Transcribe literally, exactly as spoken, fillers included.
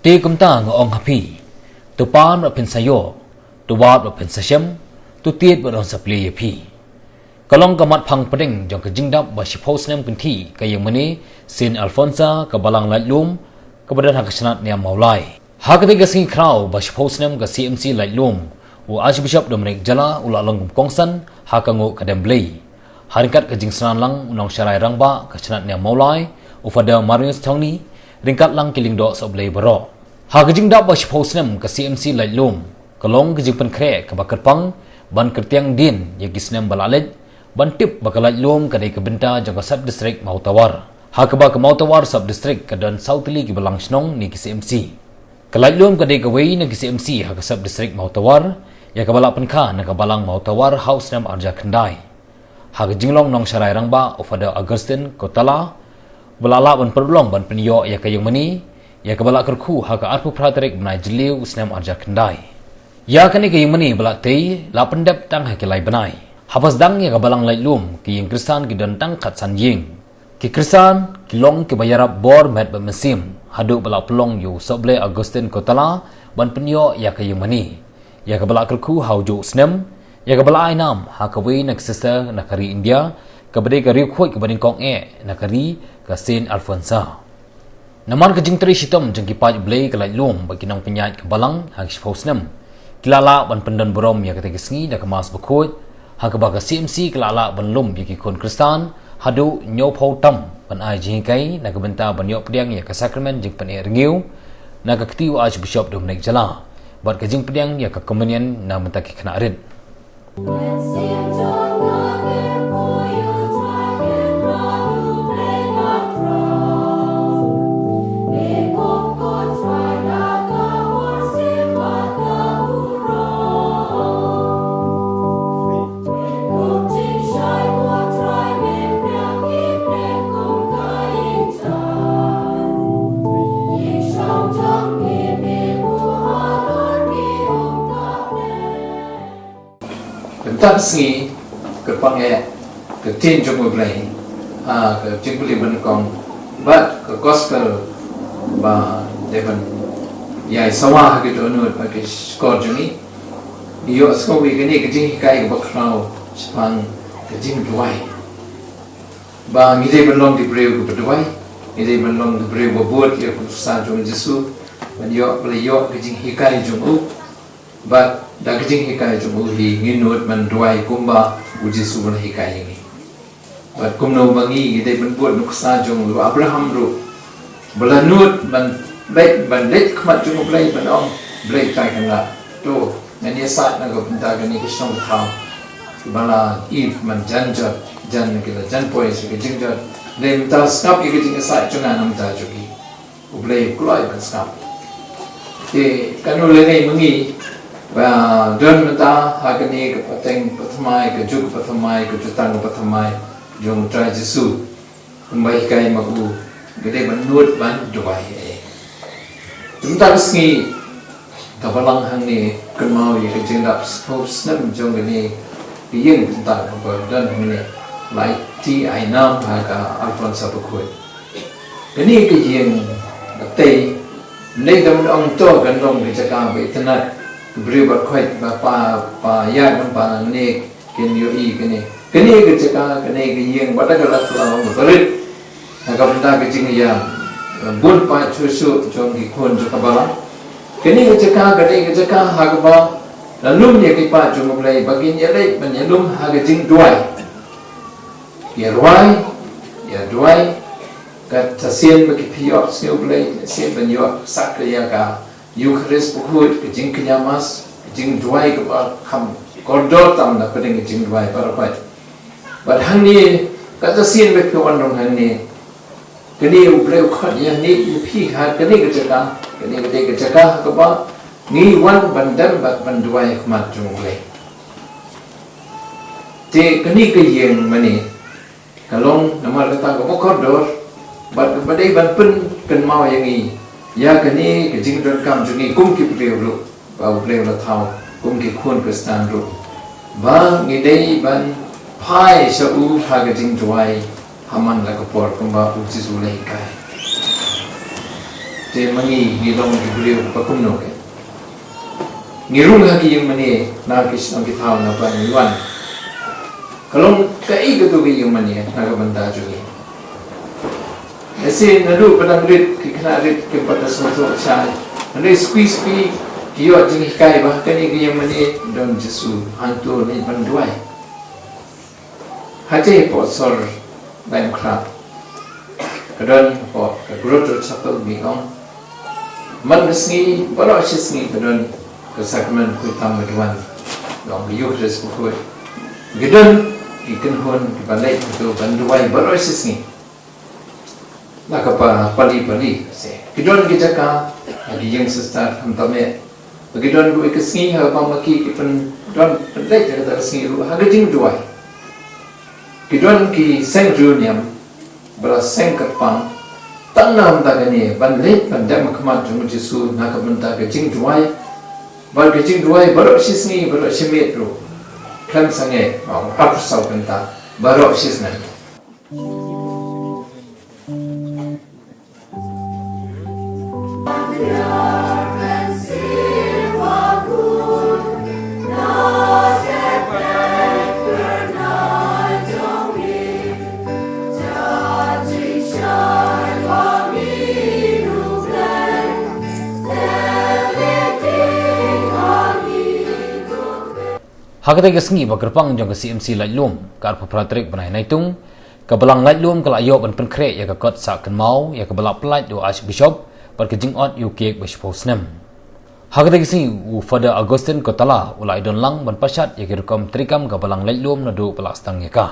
Te kumta nga ong ha phi, to pan bad phin sa ïoh, to wad bad phin sa shem, to tied bad yn sa plie ïa phi. Ka long ka mat phang pdeng jong ka jingdap ba shiphew snem kynthih ka ïingmane Saint Alphonsa ka Balang Laitlum, kaba don ha ka shnat Niam Mawlai. Ha katei ka sngi khraw ba shiphew snem ka C M C Laitlum, u Archbishop Dominic Jala u la long kum kongsan ha ka nguh ka dem Blei. Ha ryngkat ka jingsngew lang u nongsharai rangbah ka shnat Niam Mawlai, u Father Marius Thongni, ryngkat lang ki lyngdoh sohblei baroh. Ha ka jingdap ba shiphew snem ka C M C Laitlum, ka long ka jingpynkhreh kaba kyrpang ban kyrtiang dien ïa ki snem ba la leit, ban tip ba ka Laitlum ka dei ka bynta jong ka Sub District Mawtawar. Ha kaba ka Mawtawar Sub District ka don saw tylli ki balang shnong ne ki C M C. Ka Laitlum ka dei kawei na ki C M C ha ka Sub District Mawtawar, ïa kaba la pynkha na ka Balang Mawtawar ha u snem arhajar khyndai. Ha ka jinglong nongsharai rangbah u Father Augustine Kotala, ba la lah ban pynlong ban pynïoh ïa ka ïingmane, ïa kaba la kyrkhu ha ka arphew phra tarik bnai Jylliew u snem arhajar khyndai. Ïa kane ka ïingmane ba la tei, la pyndep tang ha ki lai bnai. Haba sdang ïa ka Balang Laitlum, ki ïing Khristan ki don tang khatsan ïing. Ki Khristan ki long kiba ïarap bor met bad mynsiem, haduh ba la pynlong ïa u Sohblei Augustine Kotala ban pynïoh ïa ka ïingmane, ïa kaba la kyrkhu ha u juh u snem, ïa kaba la ai nam ha kawei na ka sister na ka ri India, kaba dei ka riewkhuid kaba nyngkong eh na ka ri, ka Saint Alphonsa. Namar ka jingtrei shitom jong ki paid Blei ka Laitlum bad ki nongpynïaid ka Balang ha ki shiphew snem, ki la lah ban pyndon burom ïa katei ka sngi da ka Mass bakhuid, ha kaba ka C M C ka la lah ban lum ïa ki khun Khristan haduh hynñiewphew tam, ban ai jinghikai na ka bynta ban ïoh pdiang ïa ka Sakramen Jingpyneh Rngiew na ka kti u Archbishop Dominic Jala, bad ka jingpdiang ïa ka Communion na ka bynta ki khynnah rit. Mynta ka sngi, kyrpang eh ka ktien jong U Blei, ha ka jingpule ba nyngkong, bad ka gospel ba dei ban ïai sawa ha ki dohnud bad ki shkor jong ngi. Ngi ïohsngew ïa kane ka jinghikai kaba khraw shaphang ka jingduwai. Ba ngi dei ban long ki briew kiba duwai, ngi dei ban long ki briew ba bud ïa ka nuksa jong U Jisu, ban ïoh, ban ïoh ka jinghikai jong u. Bad da ka jinghikai jong u hi ngi nud ban duwai kumba U Jisu u la hikai ïa ngi. Bad kumno ba ngi, ngi dei ban bud nuksa jong u Abraham ruh, ba la nud ban leit, ban leit khmat jong U Blei ban ong, Blei, tai kynrad. To, ngan ïasaid na ka bynta kane ka shnong ka thaw. Ba la Eve man jan jot, jan ki la jan poi sha ka jingjot. Dei mynta sngap ïa ka jingïasaid jong nga na ka bynta jong ki. U Blei u kloi ban sngap. Te kano lehse ma ngi ba don mynta ha kane ka pateng pathymmai, ka juk pathymmai, ka jutang pathymmai jong U Trai Jisu. Kumba hikai ma u, ngi dei ban nud ban duwai eh. Te mynta ka sngi, ka Balang hangne kynmaw ïa ka jingdap shiphew snem jong kane ka ïing kynta kaba don hangne, lai ti ai nam ha ka Alphonsa Bakhuid. Kane ka ïing ba tei, ym dei ban ong to kan long ka jaka ba itynnad, ka briew ba khoit ba pa, ba ïa ban pa ne kin ïohi kane. Kane ka jaka, kane ka ïing, wat la ka la ka la ong ba rit. Na ka bynta ka jingïa, eh, bun paid shuh shuh jong ki khun jong ka Balang. Kane ka jaka, kane ka jaka ha kaba la lum ïa ki paid jong U Blei ba kin ïaleit ban ïalum ha ka jingduwai. Ïa duwai, ïa duwai. Kata sien ba ki phi ïohsngew U Blei, sien ban ïoh sak ïa ka Eukharist bakhuid, ka jingkñia Mass, ka jingduwai kaba kham kordor tam na pdeng ka jingduwai baroh. Bad hangne, kata sien ba phi wan rung hangne, kane U Blei u khot ïa ngi, ïa phi ha kane ka jaka, kane ka dei ka jaka ha kaba ngi wan ban dem bad ban duwai ha khmat jong U Blei. Te kane ka ïing mane, ka long namar kata kaba kordor, bad kaba dei ban pynkynmaw ïa ngi ïa kane ka jingdonkam jong ngi kum ki briew ruh ba U Blei u la thaw, kum ki khun Khristan ruh, ba ngi dei ban phai sha u ha ka jingduwai ha man la ka por kumba U Jisu u la hikai. Te ma ngi ngi long ki briew ba kumno ke. Ngi rung ha ki ïing mane na ki shnong ki thaw na ba ngi wan. Ka long kaei katu ka ïing mane na ka bynta jong ngi. Lehse naduh ba dang rit ki khynnah rit kim pat da sngewthuh shai. Hynrei skwi skwi ki ïoh jinghikai ba kane ka ïing mane don Jisu, hangto leit ban duwai. Ha kata hapoh sor Laitumkhrah ka don hapoh ka Grotto Chapel, ngi ong. Man ka sngi baroh shi sngi ka don ka sakramen khuid tam kaba wan, ong ka Eukharist bakhuid. Ki don ki kynhun kiba leit hato ban duwai baroh shi sngi. Na ka pa pali pali se ki don ki jaka ha ki ïing sister khamtam eh. Ba ki don kawei ka sngi ha kaba ma ki ki pyn don pynleit ha kata ka sngi ruh ha ka jingduwai. Ki don ki seng riewniam ba la seng kyrpang tang na ka bynta kane, ban leit ban dep ha khmat jong u Jisu na ka bynta ka jingduwai. Bad ka jingduwai baroh shi sngi, baroh shi miet ruh, khlem sangeh, ong, arphew saw kynta baroh shi snem. Ha katei ka sngi ba kyrpang jong ka C M C Laitlum, ka arphew phra tarik bnai Naitung, ka Balang Laitlum ka la ïoh ban pynkhreh ïa ka kot sah kynmaw ïa kaba la pyllait da u Archbishop bad ka jingot ïa u kiei ba shiphew snem. Ha katei ka sngi u Father Augustine Kotala u la ïadon lang ban pashat ïa ki rukom treikam ka Balang Laitlum naduh ba la sdang ïa ka.